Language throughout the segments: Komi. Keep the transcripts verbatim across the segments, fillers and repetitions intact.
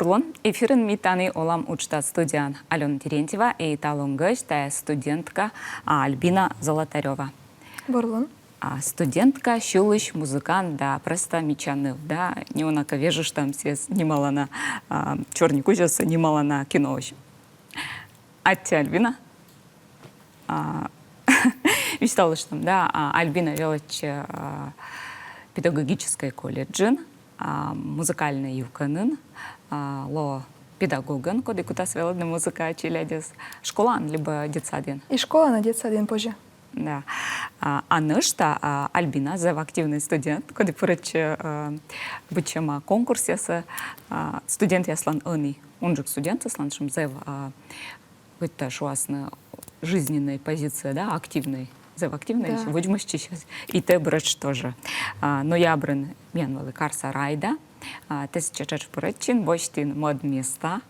Бур лун, эфирын «Ми тані олам» уджтас, студияын Алёна Терентьева и талун гӧсть — тайӧ студентка, а, Альбина Золотарёва. Бур лун. А, студентка, сьылысь, музыкант да просто мича ныв, да, неуна кӧ вежыштам сійӧс нималана, а, «Чёрный» кузяса нималана киноысь. Аттьӧ, Альбина. А, висьталыштам, да, а, Альбина велӧдчӧ, а, педагогическӧй колледжын, а, музыкальнӧй юкӧнын, а, лоӧ педагогӧн, коді кутас велӧдны музыкаӧ челядьӧс. Школаын либӧ детсадйын? И школаын, и детсадйын позьӧ. Да. А, а нӧшта, а, Альбина зэв активнӧй студент, коді пырӧдчӧ, а, быдсяма конкурсъясӧ, а, студентъяслӧн ӧні, унджык студентъяслӧн, сэтшӧм зэв, а, кыдз тайӧ шуасны, жизненнӧй позиция, да, активнӧй, зэв активнӧй, да, ещё водзмӧстчысь. И тэ, буретш, тоже. А, ноябрын миян вӧлі карса Райда. А, тэ сэтчӧ тшӧтш пырӧдчин, босьтін мӧд места.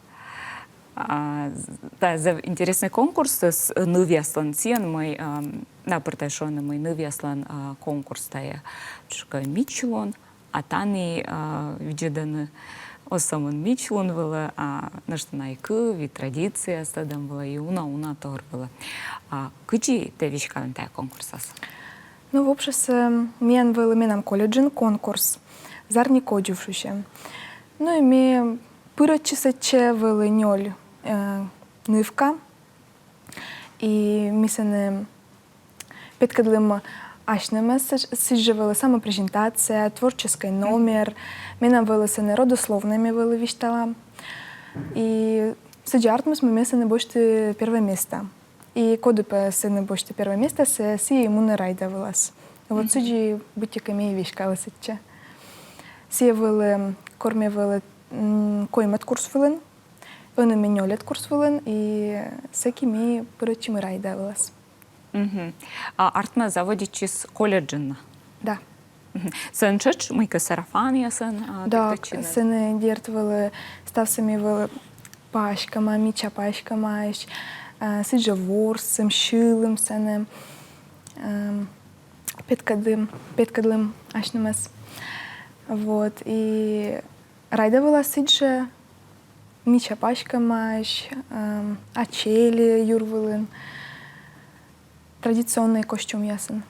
А, з-, тайӧ зэв интереснӧй конкурс, с-, нывъяслӧн, сійӧн, мый, ам, на пыр тай шуӧны, мый нывъяслӧн, а, конкурс тайӧ тшӧтш кӧ мичлун. А тані, а, видзӧдӧны оз сӧмын мичлун вылӧ, а нӧшта на и кыв, и традицияяс тӧдӧм вылӧ, и уна-уна тор вылӧ. А кыдзи тэ веськалін тайӧ конкурсас? Ну, вообще-сӧ, миян вӧлі менам колледжын конкурс «Зарни кодзув» шусьӧ. Ну и ме пырӧдчи сэтчӧ, вӧлі нёль, э, нывка. И ми сэні петкӧдлім асьнымӧс, сідз-, сідзжӧ вӧлі самопрезентация, творческӧй номер. Менам вӧлі сэні родословнӧй, ме вӧлі висьтала. И сідз артмис, мый ме сэні босьті первое место. И коді пӧ сэні босьті первое место, сійӧ и мунӧ Райда вылас. Вот сідзи быттьӧкӧ ме и веськалі сэтчӧ. Сійӧ вӧлі, кор ме вӧлі, м, коймӧд курс вылын, ӧні ме нёльӧд курс вылын, и сэки ми пырӧдчим Райда вылас. Мгм. А артмӧ, заводитчис колледжын на? Да. Мгм. Сэн тшӧтш мыйкӧ сарафанъясӧн, а, да, петкӧдчинныд? Сэні, дерт, вӧлі, ставсӧ ми вӧлі паськӧма, мича паськӧмаӧсь, а, сідзжӧ ворсім, сьылім сэні, эм, петкӧдлім, петкӧдлім асьнымӧс. Вот, и Райда вылас сідзжӧ, мича паськӧмаӧсь, эм, очелье юр вылын, традиционнӧй костюмъясӧн.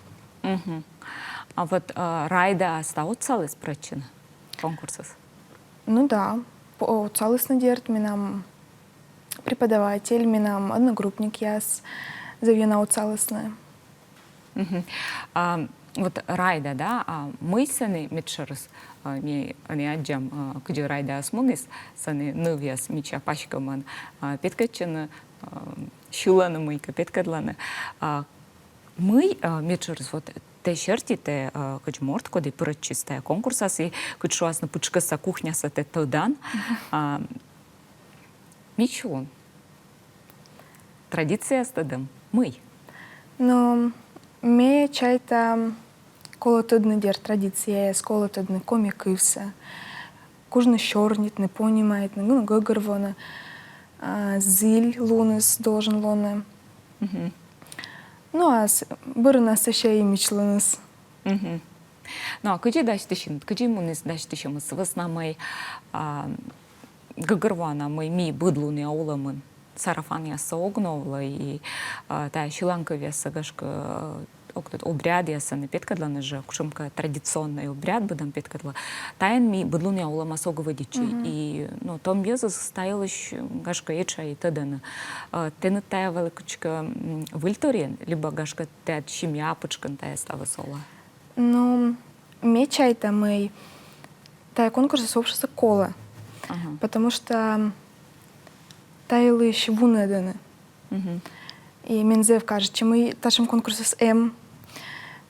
Мгм. А вот, а, Райдаыс тай отсаліс пырӧдчыны конкурсас? Ну да, по-, отсалісны, дерт, менам преподаватель, менам одногруппникъяс зэв ёна отсалісны. Мгм. А вот Райда, да, а мый сэні медшӧрыс, а, ми ӧні аддзам, а, кыдзи Райдаыс муніс, сэні нывъяс мича паськӧмӧн, а, петкӧдчӧны, а, сьылӧны, мыйкӧ петкӧдлӧны. А мый, а, медшӧрыс, вот, тэ серти, тэ, а, кыдз морт, коді пырӧдчис тайӧ конкурсас, и, кыдз шуасны, пытшкӧсса кухнясӧ тэ тӧдан. Мгм. А, мичлун. Традицияяс тӧдӧм. Мый? Ну, ме чайта, колӧ тӧдны, дерт, традицияяс, колӧ тӧдны коми кывсӧ. Кужны сёрнитны, понимайтны, ну, гӧгӧрвоны, а, зільлуныс должен лоны. Мгм. Ну, а с-, бӧрынас сэсся и мичлуныс. Мгм. Ну, а кыдзи дасьтысин, кыдзи муніс дасьтысьӧмыс? Сы вӧсна мый, а, гӧгӧрвоана, мый ми быд лунъя олӧмын сарафанъяссӧ ог новлӧй, и, а, тайӧ сьыланкывъяссӧ, гашкӧ, э, ог тӧд, обрядъяссӧ нин петкӧдлӧны жӧ, кутшӧмкӧ традиционнӧй обряд быдӧн петкӧдлӧ. Тайӧн ми быд лунъя олӧмас ог вӧдитчӧй. Мгм. И, ну, том йӧзыс та йылысь, гашкӧ, этша и тӧдӧны. Э, тэныд тайӧ вӧлі кутшӧмкӧ, м, выльторйӧн, либӧ, гашкӧ, тэнад семья пытшкын тайӧ ставыс олӧ? Ну, ме чайта, мый тайӧ конкурсыс вообще-то колӧ. Ага. Потому что та йылысь вунӧдӧны. Мгм. И мен зэв кажитчӧ, мый татшӧм конкурсыс эм.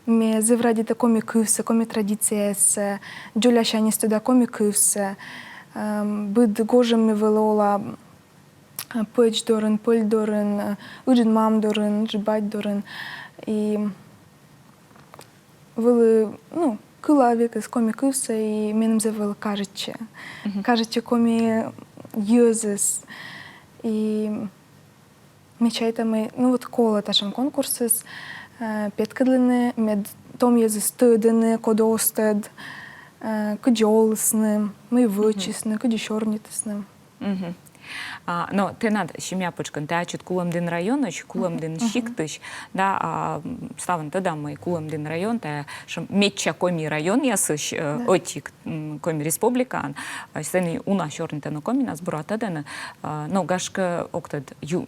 Ме зэв радейта коми кывсӧ, коми традицияяссӧ, дзолясяньыс тӧда коми кывсӧ. Эм, быд гожӧм ме вӧлі ола, а, пӧч дорын, пӧль дорын, а, ыджыд мам дорын, ыджыд бать дорын. И вӧлі, ну, кыла век эськӧ коми кывсӧ, и меным зэв вӧлі кажитчӧ. Мгм. Кажитчӧ коми йӧзыс. И ме чайта, мый, ну, вот, колӧ татшӧм конкурсыс, э, петкӧдлыны, мед том йӧзыс тӧдӧны, коді оз тӧд, э, кыдзи олісны, мый вӧчисны, кыдзи сёрнитісны. Мгм. А, но тэнад семья пычкын, тэ ачыд Кулӧмдін районысь, Кулӧмдін сиктысь, да, а, м, ставӧн тӧда, мый Кулӧмдін район, тайӧ шӧм медся коми районъясысь, э, ӧтик, м, Коми Республикаын, э, сэні уна сёрнитӧны комиӧн, а збыльысь тӧдӧны, э, но, гашкӧ, ог тӧд, ю-,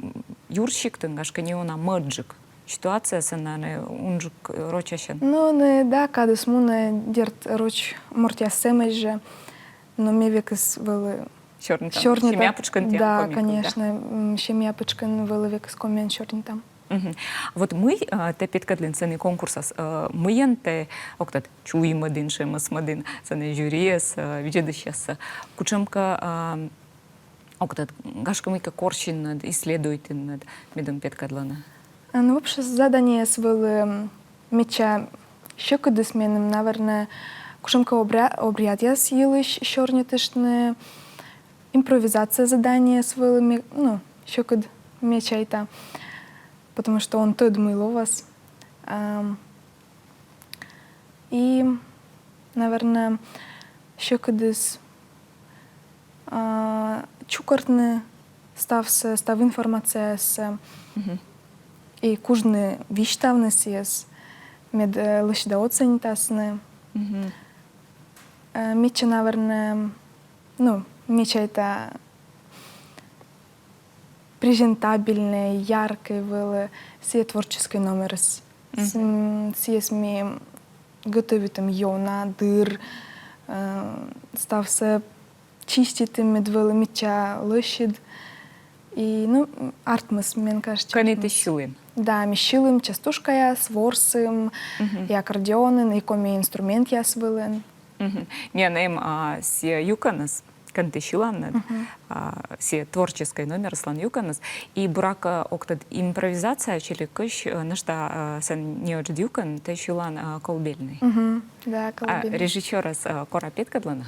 юрсиктын, гашкӧ, не уна мӧдджык ситуация, сэн на унджык, э, рочасьӧн. Ну, нӧ, да, кадыс мунӧ, дерт, роч мортъяс сэтшӧмӧсь жӧ, но ме векыс вӧлі сёрнитам. Сёрнитам. Семья пычкын тіян. Да, комиӧн, да? Конечно, м, семья пычкын вӧлі векыс комиӧн сёрнитам. Мгм. Вот мый, э, тэ петкӧдлін сэні конкурсас, э, мыйӧн тэ, ог тӧд, чуймӧдін, шемӧсмӧдін сэні жюриӧс, э, видзӧдысьяссӧ. Кутшӧмкӧ, э, ог тӧд, гашкӧ, мыйкӧ корсинныд, исследуйтінныд, медым петкӧдлыны. А, ну, вообще, заданиеыс вӧлі, м, медся сьӧкыдыс меным, наверное, кутшӧмкӧ обря-, обрядъяс йылысь сёрнитыштны, импровизация заданиеыс вӧлі ме-, ну, сьӧкыд, ме чайта, потому что он тӧд, мый лоас. Ам, и, наверное, сьӧкыдыс, а, чукӧртны ставсӧ, став информациясӧ. Мгм. И кужны висьтавны сійӧс, мед, э, лӧсьыда оценитасны. Мгм. Э, медся, наверное, ну, ме чайта, презентабельнӧй, яркӧй вӧлі сійӧ творческӧй номерыс. Мгм. С-, м, сійӧс ми готовитім ёна, дыр, э, ставсӧ чиститім, мед вӧлі медся лӧсьыд. И, ну, м, артмис, мен кажется. Кӧні тэ сьылін? Да, ми сьылім частушкаяс, ворсім, мгм, и аккордеонын, и коми инструментъяс вылын. Мгм. Миян эм, а, сійӧ юкӧныс, кӧні тэ сьылан, мгм, а, сійӧ творческӧй номерыслӧн юкӧныс. И, буракӧ, ог тӧд, импровизация, чӧлӧ кысь, э, нӧшта, э, сэн неыджыд юкӧн, тэ сьылан, а, колыбельнӧй. Мгм. Да, а, колыбельнӧй. Режиссёрӧс, э, кора петкӧдлыны.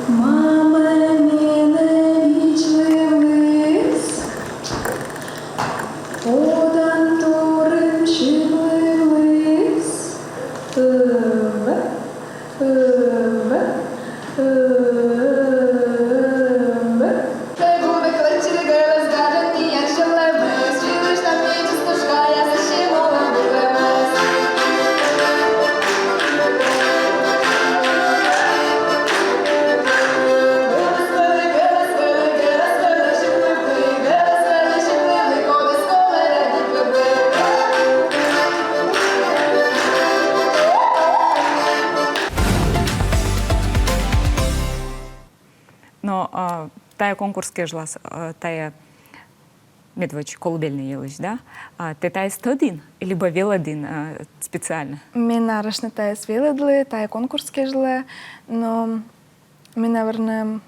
Мамӧ менӧ видзӧдліс, одан торйӧн сьывліс. Ӧвӧл, ӧвӧл, ӧвӧл. Но, а, тайӧ конкурс кежлас, а, тайӧ медводз колыбельнӧй йылысь, да? А, тэ тайӧс тӧдін либӧ велӧдін, а, специально? Ме нарошнӧ тайӧс велӧдлі, тайӧ конкурс кежлӧ, но ме, наверное,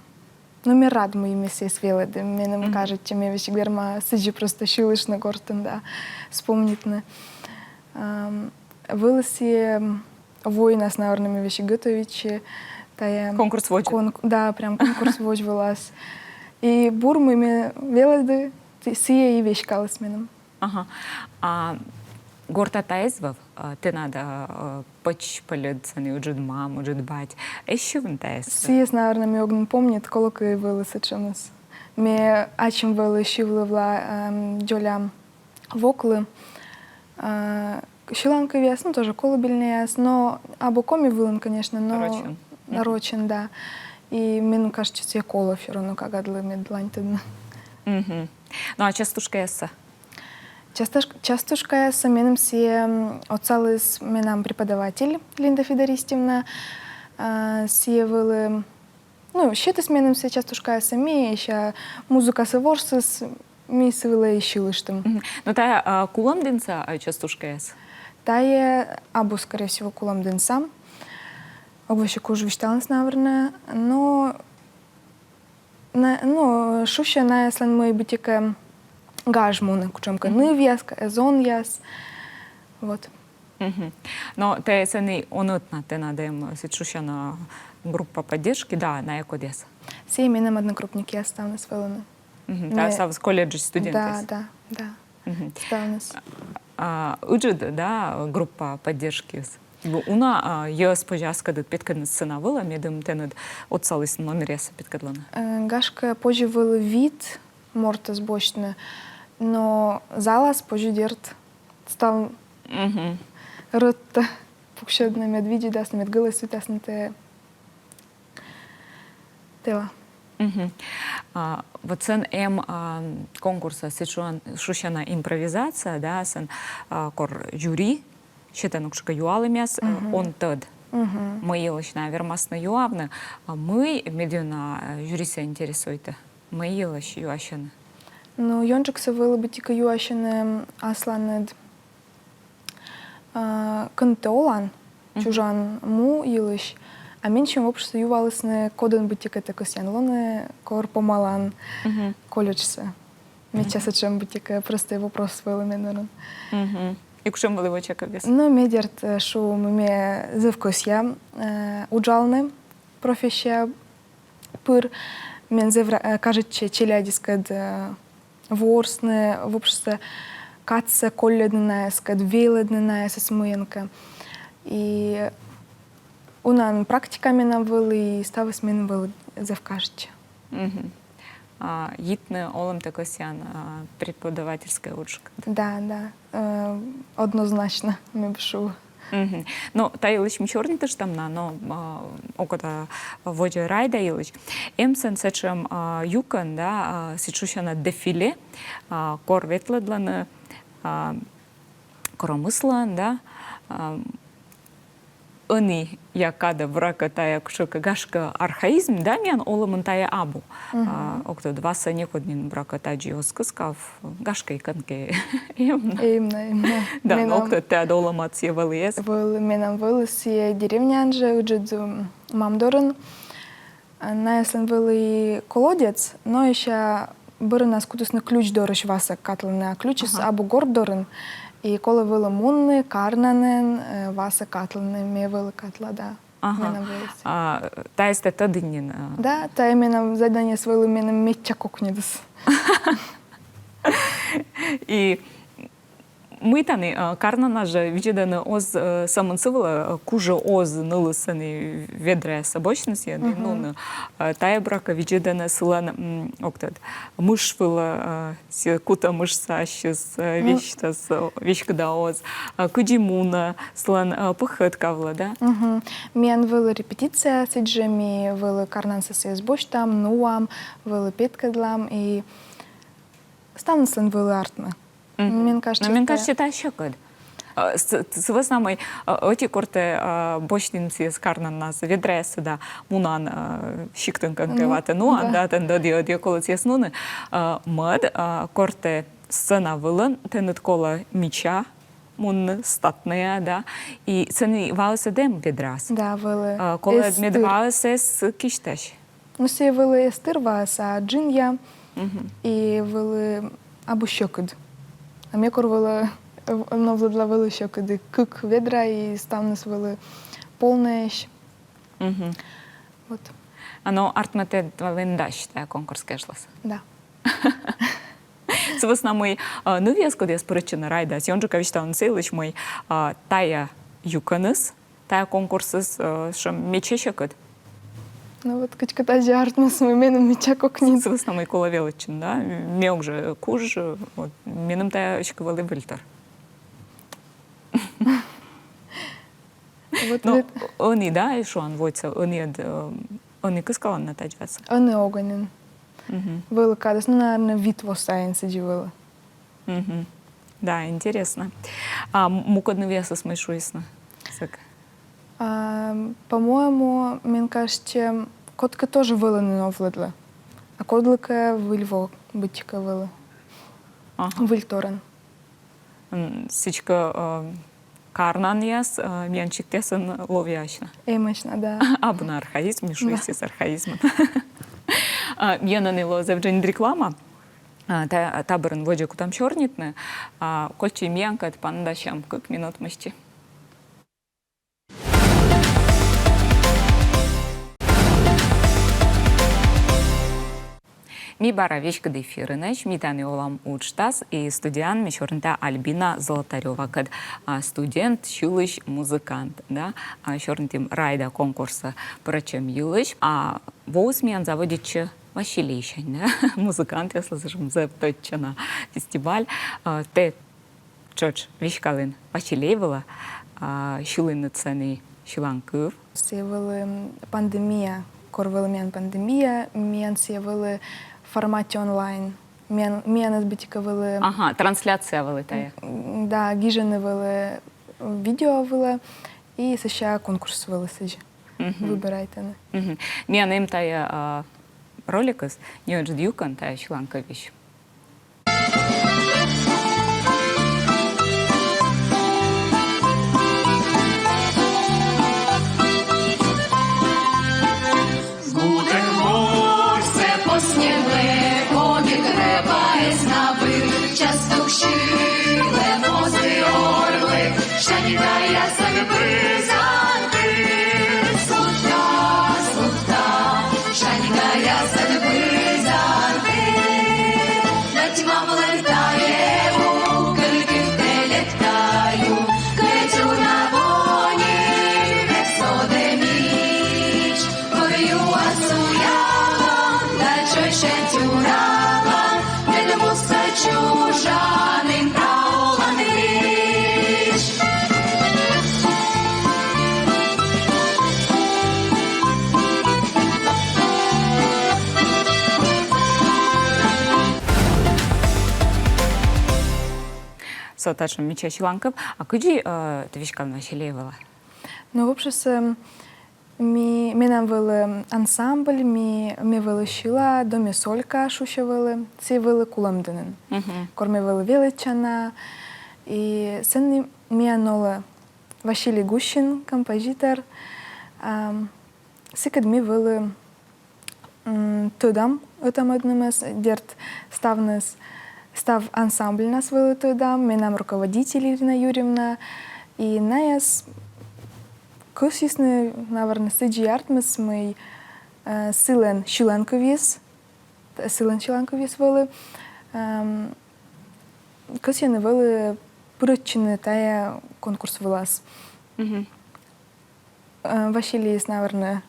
ну, ме рад, мый ме сійӧс велӧді. Меным кажется, ме весиг верма сідзи просто сьылыштны гортын, да, вспомнитны. Ам, вӧлі сійӧ войнас, наверное, ме весиг готовитчи тайӧ конкурс водзӧ. Кон-, да, прям конкурс водзвылас. И бур, мый ме велӧді, т-, сійӧ и веськаліс меным. Ага. А гортад тайӧ эз вӧв, а, тэнад, а, пӧч пӧльыд, сэні ыджыд мам, ыджыд бать эз сьывны тайӧс? Сійӧс, наверное, ме ог нин помнит, колӧкӧ и вӧлі сэтшӧмыс. Ме ачым вӧлі сьывлывла, эм, дзолям воклы, а, сьыланкывъяс, ну, тоже колыбельнӧйяс, но абу коми вылын, конечно, но рочӧн. Рочӧн, да. И мен кажется, сійӧ колӧ всё равно кагаыдлы, мед ланьтны. Мгм. Ну, а частушкаяссӧ? Частуш-, частушкаяссӧ меным сійӧ, м, отсаліс менам преподаватель Линда Федористьевна. А, сійӧ вӧлі, ну, сетіс меным сійӧ частушкаяссӧ, ми ещӧ музыкасӧ ворсіс, ми сы вылӧ и сьылыштім. Мгм. Но тайӧ, а, Кулӧмдінса, а, частушкаяс? Тайӧ абу, скорее всего, Кулӧмдінса. Ог вӧчӧ кужӧ висьталны, наверное. Но на-, ну, шусьӧ наяслӧн, мый быттьӧкӧ гаж мунӧ, кутшӧмкӧ нывъяс, зонъяс. Вот. Мгм. Но тэ сэні он ӧтнад, тэнад эм, сідз шусяна, группа поддержки, да, найӧ кодъяс? Сійӧ менам одногруппникъяс ставныс вӧліны. Мгм. Тайӧ ставыс колледжысь студентъяс? Да, да, да. Мгм. Ставныс. А, ыджыд, да, группа поддержкиыс? Уна, а, йӧз позьӧ аскӧдыд петкӧдны сцена вылӧ, медым тэныд отсалісны номеръяссӧ петкӧдлыны? Э, гашкӧ, позьӧ вӧлі вит мортӧс босьтны, но залас позьӧ, дерт, став рӧдтӧ пуксьӧдны, мед видзӧдасны, мед гӧлӧсуйтасны тэ тэла. А вот сэн эм, а, конкурсас сэтшӧм, шусяна импровизация, да, сэн, а, кор жюри сетӧ кутшӧмкӧ юалӧмъяс, а, он тӧд, мый йылысь найӧ вермасны юавны, а мый медъёна, а, жюрисӧ интересуйтӧ, мый йылысь юасьӧны. Но ёнджыксӧ вӧлі быттьӧкӧ юасьӧны асланыд, а, кӧн тэ олан, чужан му йылысь. А менсьым вообще юалісны, кодӧн быттьӧкӧ тэ кӧсъян лоны, кор помалан колледжсӧ. Медся сэтшӧм быттьӧкӧ простӧй вопрос вӧлі ме дорын. И кутшӧм вӧлі вочакывъяс? Но ме, дерт, э, шуи, мый ме зэв кӧсъя, э, уджалны профессия пыр. Мен зэв ра-, э, кажитчӧ челядьыскӧд, э, ворсны, вообще кадсӧ колльӧдны найӧскӧд, велӧдны найӧс мыйӧнкӧ. И унаӧн практика менам вӧлі, и ставыс мен вӧлі зэв кажитчӧ. А йитны олӧмтӧ кӧсъян, а, преподавательскӧй уджкӧд? Да, да. Э, однозначно, ме бы шуи. Но та йылысь ми сёрнитыштам на, но, а, окота водзӧ Райда йылысь. Эм сэн сэтшӧм, а, юкӧн, да, а, сэтшӧм шусяна дефиле, а, кор ветлӧдлӧны, а, коромыслӧн, да, а, ӧнія кадӧ, буракӧ, тайӧ кутшӧмкӧ, гашкӧ, архаизм, да, миян олӧмын тайӧ абу. А, ог тӧд, васӧ некод нин, буракӧ, тадзи оз кыскав, гашкӧ, и кӧнкӧ эм на. Эм на, эм на. Да, но ог тӧд, тайӧ олӧмад сійӧ вӧлі эз? Вӧлі, менам вӧлі сійӧ деревняын жӧ, ыджыд, м, мам дорын. А, найӧслӧн вӧлі колодец, но ещӧ бӧрынас кутісны ключ дорысь васӧ катлыны, а ключыс абу горт дорын. И колӧ вӧлі мунны карнанӧн, э, васӧ катлыны, ме вӧлі катла, да. Менам вӧлі. А тайӧс тэ тӧдін нин, а? Да, тайӧ менам заданиеыс вӧлі, меным медся кокньӧдіс. И мый тані, а, карнанас жӧ видзӧдӧны оз, э, сӧмын сы вылӧ, э, кужӧ оз нылыс сэні ведраяссӧ босьтны сійӧс и нуны. Э, тайӧ, буракӧ, видзӧдӧны сылӧн, м, ог тӧд, мыш вылӧ, э, сійӧ кутӧ мышсӧ ассьыс, э, весьтас, э, веськыда оз. Э, кыдзи мунӧ, сылӧн, э, пӧхӧдка вылӧ, да? Миян вӧлі репетиция, сідзжӧ ми вӧлі карнансӧ сійӧс босьтам, нуам, вӧлі петкӧдлам, и ставныслӧн вӧлі артмӧ. Мен кажитчӧ, но мен кажитчӧ, тайӧ сьӧкыд. Э, с-, сы вӧсна мый, э, ӧти кор тэ, э, босьтін сійӧс карнанас ведраяссӧ да мунан, э, сиктын кӧнкӧ ватӧ нуан, да, тэныд ӧдйӧ, ӧдйӧ колӧ сійӧс нуны. Э, мӧд, э, кор тэ сцена вылын, тэныд колӧ мича мунны, статная, да, и сэні ваыс эм ведрас. Да, вӧлі. Э, колӧ, мед ваыс эз кисьтась. Но сійӧ вӧлі эз тыр ваыс, а джынъя, и вӧлі абу сьӧкыд. А ме кор вӧлі, э, новлӧдла, вӧлі сьӧкыд, и кык ведра, и ставныс вӧлі полнӧйӧсь. Вот. А но артмӧ, тэ валін дась тайӧ конкурс кежлас? Да. Сы вӧсна мый, э, нывъяс, кодъяс пырӧдчӧны Райдас, ёнджыка висьталӧны сы йылысь, мый, э, тайӧ юкӧныс, тайӧ конкурсыс, э, сэтшӧм медся сьӧкыд. Но вот кыдзкӧ тадзи артмис, мый меным медся кокньӧд. Сы вӧсна мый колӧ велӧдчыны, да? Ме ог жӧ куж, вот, меным тайӧ эськӧ вӧлі выльтор. Вот. Но ӧні, да, и шуан, водзсӧ ӧні ӧд, э, ӧні кыскалан на тадзи васӧ? Ӧні ог нин. Вӧлі кадыс, но, наверно, вит во сайын сідзи вӧлі. Да, интереснӧ. А м-, мукӧд нывъясыс мый шуисны? Сык. А, по-моему, мен кажитчӧ, кодкӧ тоже вӧліны новлӧдлӧ. А кодлыкӧ выль во быттьӧкӧ вӧлі. Выльторйӧн. М, сідзкӧ, э, карнанъяс, э, миян сиктъясын ловъяӧсь на. Эмӧсь на, да. Абу на архаизм, ме шуи сійӧс архаизмӧн. А, миян ӧні лоӧ зэв дженьыд реклама. А, та, та бӧрын водзӧ кутам сёрнитны. А, кольччӧй миянкӧд, паныдасям кык минут мысти. Ми бара веськыд эфирынӧсь, ми тані олам уджтас, и студияын ми сёрнитам Альбина Золотарёвакӧд, а, студент, сьылысь, музыкант, да, а, сёрнитім «Райда» конкурсӧ пырӧдчӧм йылысь, а воис миян заводитчӧ Василейсянь, да, музыкантъяслы сэтшӧм зэв тӧдчана фестиваль. А, тэ тшӧтш веськалін Василей вылӧ, а, сьылін ӧд сэні сьыланкыв. Сійӧ вӧлі, м, пандемия, кор вӧлі миян пандемия, миян сійӧ вӧлі формате онлайн. Миян, миянӧс быттьӧкӧ вӧлі... Ага, трансляция вӧлі тайӧ. М, да, гижӧны вӧлі видео вылӧ, и сэсся конкурс вӧлі сідзи. Мгм. Выбирайтӧны. Мгм. Миян эм тайӧ, а, роликыс, неыджыд юкӧн тайӧ сьыланкывйысь. Гутӧк восьсӧ поснимлы, коді крӧпаыс на выль, частӧ сьывлӧ, позі орлы, шаньгаясӧн пызанты. Султа, султа, шаньгаясӧн пызанты. Ӧтмавлӧн тайӧ вукӧн кывтӧ лэптаю, кӧть уна во нин век содӧмаӧсь. Кор юа суялан да чойся тюралан, мед муса чужанін таулан весь. Со татшӧм мича сьыланкыв. А кыдзи, э, тэ веськалін Василей вылӧ? Ну, вообще, с-, м, ми, менам вӧлі ансамбль, ми, ме вӧлі сьыла, «Доме Солька» шусьӧ вӧлі, сійӧ вӧлі Кулӧмдінын. Мгм. Кор ме вӧлі велӧдчана, и сэні миян олӧ Василий Гущин, композитор. Ам, сыкӧд ми вӧлі, м, тӧдам ӧта-мӧднымӧс, дерт, ставныс, став ансамбльнас вӧлі тӧдам, менам руководитель Ирина Юрьевна, и найӧ кӧсйисны, наверно, сідзи артмис, мый, э, сылӧн сьыланкывйыс, сылӧн сьыланкывйыс вӧлі, эм, кӧсйӧны вӧлі пырӧдчыны тайӧ конкурс вылас. Мгм. Э, Василийыс, наверно,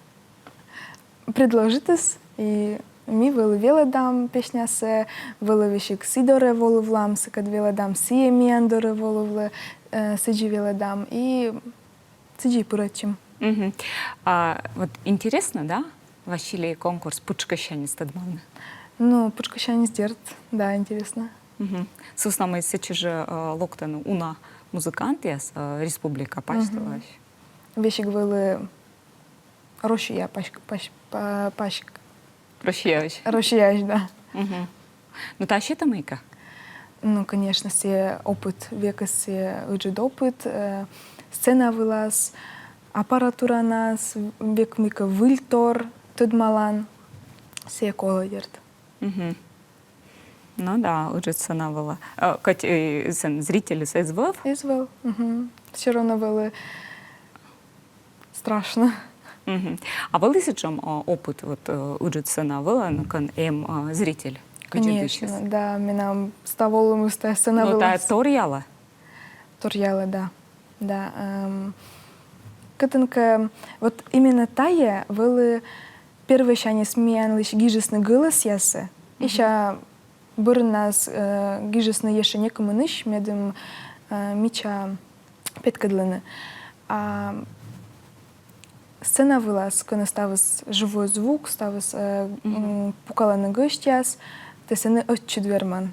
предложитіс, и ми вӧлі велӧдам песнясӧ, вӧлі весиг сы дорӧ волывлам, сыкӧд велӧдам, сійӧ миян дорӧ волывлӧ, э, сідзи велӧдам, и сідзи пырӧдчим. Мгм. А вот интереснӧ, да, Василей конкурс пытшкӧссяньыс тӧдмавны? Ну, пытшкӧссяньыс, дерт, да, интереснӧ. Мгм. Сы вӧсна мый сэтчӧ жӧ, э, локтӧны уна музыкантъяс, э, республика пасьталаысь. Мгм. Весиг вӧлі Россия паськ-, паськ-, па-, паськ-, Россияысь. Россияысь, да. Мгм. Ну, тайӧ сетӧ мыйкӧ? Ну, конечно, сійӧ опыт, век сійӧ ыджыд опыт, э, сцена вылас, аппаратуранас, век мыйкӧ выльтор тӧдмалан, сійӧ колӧ, дерт. Мгм. Ну да, ыджыд сцена вылӧ. Э, кӧть, э, сэн зрительыс эз вӧв? Эз вӧв. Мгм. Всё равно вӧлі страшно. Мгм. А вӧлі сэтшӧм, а, опыт, вот, э, ыджыд сцена вылын, кӧн эм, а, зритель? Конечно, да, менам став олӧмыс тайӧ сцена вылас. Ну, тайӧ торъялӧ? Торъялӧ, да. Да, эм, кытӧнкӧ, вот именно тайӧ вӧлі первойсяньыс миянлысь гижисны гӧлӧсъяссӧ, и сэсся бӧрыннас, э, гижисны ещӧ некымынысь, медым, э, мича петкӧдлыны. А сцена вылас, кӧні ставыс живой звук, ставыс, э, м, пукалӧны гӧсьтъяс, тэ сэні ӧтчыд верман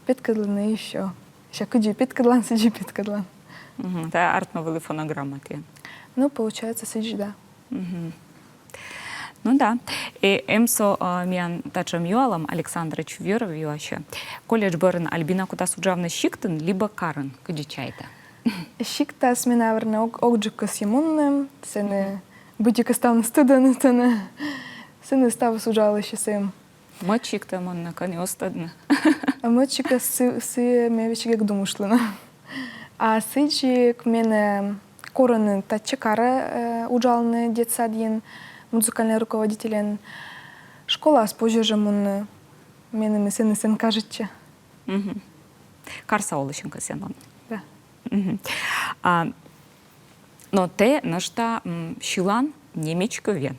петкӧдлыны и всё. Сэсся кыдзи петкӧдлан, сідзи петкӧдлан. Мгм. Тайӧ артмӧ вӧлі фонограмма тіян. Ну, получается, сідзи, да. Мгм. Ну да. Э, эм со, а, миян татшӧм юалӧм, Александра Чувьёрова юасьӧ. Колледж бӧрын Альбина кутас уджавны сиктын либӧ карын, кыдзи чайтан? Сиктас ме, наверно, ог-, огджык кӧсйи мунны, сэні быттьӧкӧ ставныс тӧдӧны, тӧдӧны. Сэні ставыс уджалысь эм. Мӧд сиктӧ мунны, кӧні оз тӧдны. А мӧд сиктас сы-, сійӧ ме весиг эг думыштлы на. А сідзи ӧд менӧ корӧны татчӧ карӧ, э, уджалны детсадйын, музыкальнӧй руководительӧн. Школаас позьӧ жӧ мунны, меным и сэн, и сэн кажитчӧ. Мгм. Карса олысьын кӧсъян он. Да. Мгм. А, но тэ нӧшта м, сьылан немеч кывйӧн.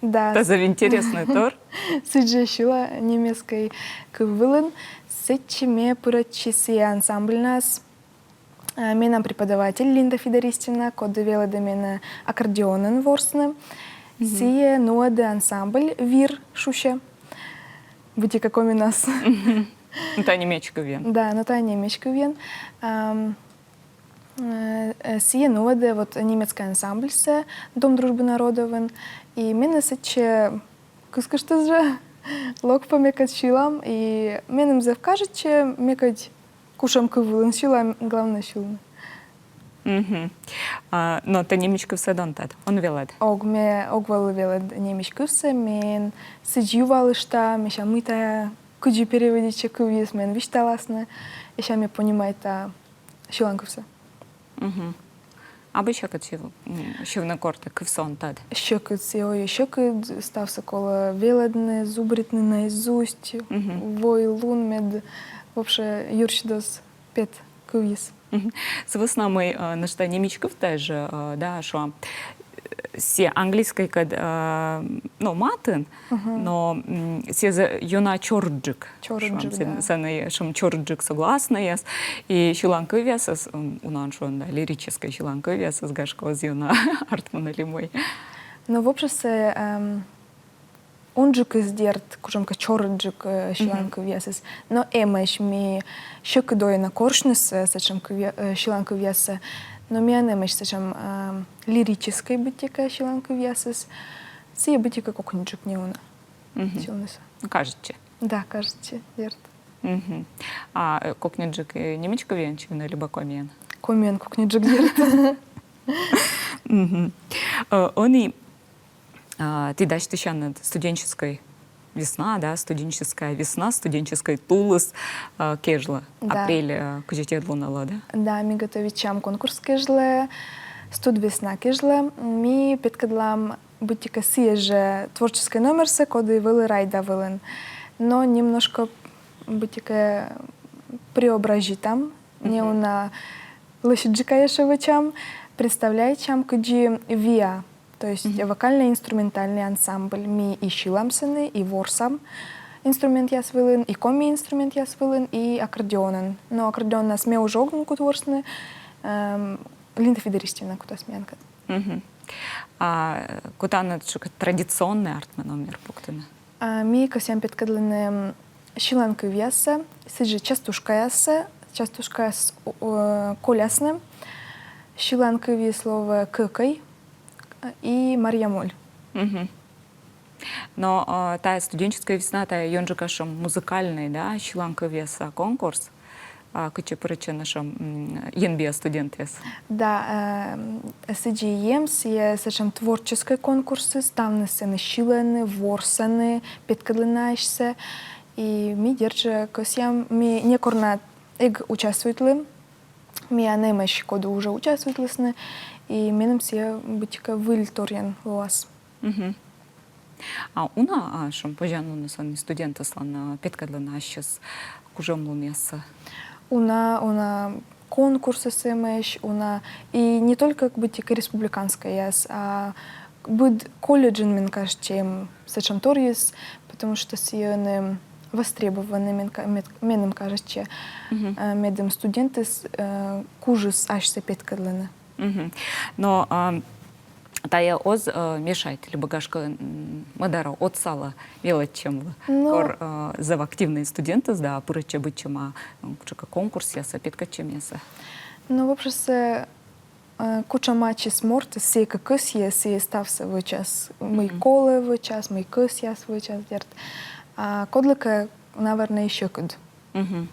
Да. Тайӧ зэв интереснӧй тор. Сідз жӧ сьыла немецкӧй кыв вылын. Сэтчӧ ме пырӧдчи сійӧ ансамбльнас. А, менам преподаватель Линда Федористина, коді велӧдӧ менӧ аккордеонӧн ворсны. Сійӧ нуӧдӧ ансамбль «Вир» шусьӧ. Быттьӧкӧ коминас. Но тайӧ немеч кывйӧн. Да, но тайӧ немеч кывйӧн. Ам, э, э, сійӧ нуӧдӧ вот немецкӧй ансамбльсӧ Дом дружбы народовын. И менӧ сэтчӧ кыскыштіс жӧ, лок пӧ мекӧд сьылам. И меным зэв кажитчӧ, мекӧд кутшӧм кыв вылын сьылам, главнӧй сьылны. Мгм. А, но тэ немеч кывсӧ он тӧд, он велӧд? Ог, ме ог вӧлі велӧд немеч кывсӧ, мен сідз ювалышта, мися, мый тайӧ, кыдзи переводитчӧ кывйыс, мен висьталасны, и сэсся ме понимайта сьылан кывсӧ. Мгм. А абу сьӧкыд сьыв-, м, сьывны, кор тэ кывсӧ он тӧд? Сьӧкыд, сійӧ, ой, сьӧкыд, ставсӧ колӧ велӧдны, зубритны наизусть, вой-лун мед вообще юрсидас пет кывйыс. Мгм. Сы вӧсна мый, э, нӧшта немеч кыв тайӧ жӧ, э, да, шуам, э, сійӧ английскӧйкӧд, э, но, матын, но м, сійӧ зэв ёна чорыдджык. Чорыдджык, Шуам, сэн-, да. Сэні сэтшӧм чорыдджык согласнӧйяс. И сьылан кывъясыс, м, унаӧн шуӧны, да, лирическӧй сьылан кывъясыс, гашкӧ, оз ёна артмыны ли мый. Но вообще сійӧ, эм, унджыкыс, дерт, кутшӧмкӧ чорыдджык, э, сьылан кывъясыс. Но эмӧсь, ми сьӧкыд овны корсьны сэтшӧм кывъя-, э, сьылан кывъяссӧ. Но миян эмӧсь сэтшӧм, эм, лирическӧй быттьӧкӧ сьылан кывъясыс. Сійӧ быттьӧкӧ кокниджык неуна сьывнысӧ. Кажитчӧ. Да, кажитчӧ, дерт. Мгм. А, э, кокниджык, э, немеч кывйӧн сьывны либӧ комиӧн? Комиӧн кокниджык, дерт. Мгм. Э, ӧні, а, ті дасьтысянныд студенческӧй весна, да, студенческая весна, студенческӧй тулыс, э, кежлӧ. Да. Апрель, э, кызьӧд лунӧ лоӧ, да? Да, ми готовитчам конкурс кежлӧ, студвесна кежлӧ. Ми петкӧдлам быттьӧкӧ сійӧ жӧ творческӧй номерсӧ, коді вӧлі «Райда» вылын. Но немножко быттьӧкӧ преобразитам, неуна лӧсьыдджыка ещӧ вӧчам, представляйтчам кыдзи «Виа», то есть вокально-инструментальный ансамбль. Ми и сьылам сэні, и ворсам инструментъяс вылын, и коми инструментъяс вылын, и аккордеонӧн. Но аккордеоннас ме уже ог нин кут ворсны, эм, Линда Федористина кутас миянкӧд. Мгм. А кутанныд тшӧтш традиционнӧй артмӧ номер пуктыны? А ми кӧсъям петкӧдлыны сьылан кывъяссӧ, сідз жӧ частушкаяссӧ, частушкаяс, э, колясны. Сьылан кывйыс лоӧ «Кӧкӧй» и «Марья моль». Мгм. Но, э, тайӧ студенческая весна, тайӧ ёнджыка сэтшӧм музыкальнӧй, да, сьылан кывъяса конкурс. А кытчӧ пырӧдчӧны сэтшӧм, м, енбиа студентъяс? Да, э, сідзи эм, сійӧ сэтшӧм творческӧй конкурсыс, ставныс сэні сьылӧны, ворсӧны, петкӧдлӧны асьсӧ. И ми, дерт жӧ, кӧсъям, ми некор на эг участвуйтлы, миян эмӧсь, коді уже участвуйтлісны, и меным сійӧ быттьӧкӧ выль торйӧн лоас. Мгм. А уна, а, сэтшӧм позянлуныс ӧні студентъяслӧн, а, петкӧдлыны ассьыс кужӧмлунъяссӧ? Уна, уна конкурсыс эмӧсь, уна, и не только быттьӧкӧ республиканскӧйяс, а быд колледжын, мен кажитчӧ, эм сэтшӧм торйыс, потому что сійӧ ӧні востребованнӧй, мен ка-, мед-, меным кажитчӧ, э, медым студентъяс, э, кужис асьсӧ петкӧдлыны. Мгм. Но, а, тайӧ оз, э, мешайт либӧ, гашкӧ, м, мӧдарӧ отсалӧ велӧдчӧмлы? Ну. Кор, э, зэв активнӧй студентыс да пырӧдчӧ быдсяма, м, кутшӧмкӧ конкурсъясӧ, петкӧдчӧмъясӧ. Ну, вообще, э, кутшӧм ачыс мортыс, сійӧ кӧ кӧсйӧ, сійӧ ставсӧ вӧчас. Мый колӧ, вӧчас, мый кӧсъяс, вӧчас, дерт. А кодлыкӧ, наверно, и сьӧкыд. Мгм.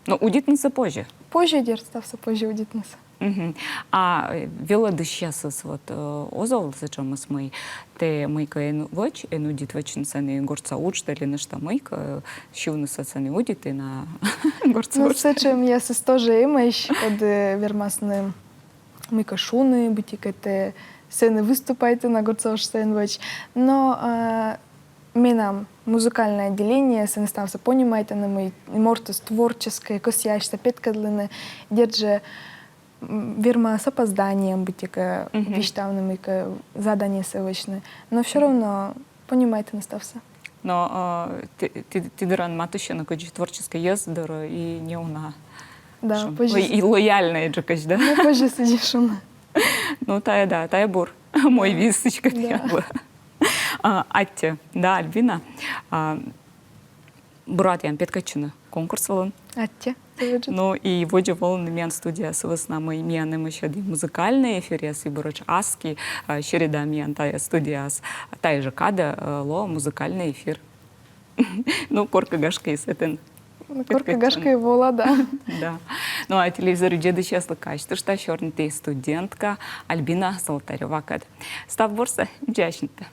Но удитнысӧ позьӧ? Позьӧ, дерт, ставсӧ позьӧ удитнысӧ. Мгм. А, э, велӧдысьясыс вот, э, оз овлы сэтшӧмыс, мый тэ мыйкӧ эн вӧч, эн удит вӧчны сэні гортса уджтӧ ли нӧшта мыйкӧ, э, сьывнысӧ сэні удит и на гортса уджтӧ? Ну, сэтшӧмъясыс тоже эмӧсь, коді вермасны мыйкӧ шуны, быттьӧкӧ тэ сэні выступайтан, а гортса уджсӧ эн вӧч. Но, э, Менам музыкальное отделение, сэн ставсӧ понимайтӧны, мый мортыс творческӧй, кӧсъясьӧ петкӧдлыны, дерт жӧ, м, вермас опозданиеӧн быттьӧкӧ висьтавны, мыйкӧ заданиесӧ вӧчны. Но всё равно понимайтӧны ставсӧ. Но, э, ті, ті, ті дорын матыстчӧны кыдзи творческӧй йӧз дорӧ и неуна. Да, Шуам, позьӧ. Ло-, и лояльнӧй жӧ кыдз, да? Ну, позьӧ сідзи шуны. Ну, тайӧ, да, тайӧ бур. Мый висьтасьӧ кӧ. Аттьӧ. Да, Альбина. А, бура тіян петкӧдчыны конкурс вылын. Аттьӧ. Ну, и водзӧ волыны миян студияӧ сы вӧсна, мый миян эмӧсь ӧд и музыкальнӧй эфиръяс, и буретш аски, а, середа миян тайӧ студияас, тайӧ жӧ кадӧ, э, лоӧ музыкальнӧй эфир. Ну, коркӧ, гашкӧ, и сэтӧн. Коркӧ, гашкӧ, и вола, да. Да. Ну, а телевизор видзӧдысьяслы казьтышта, сёрниті студентка Альбина Золотарёвакӧд. Став бурсӧ, аддзысьлытӧдз.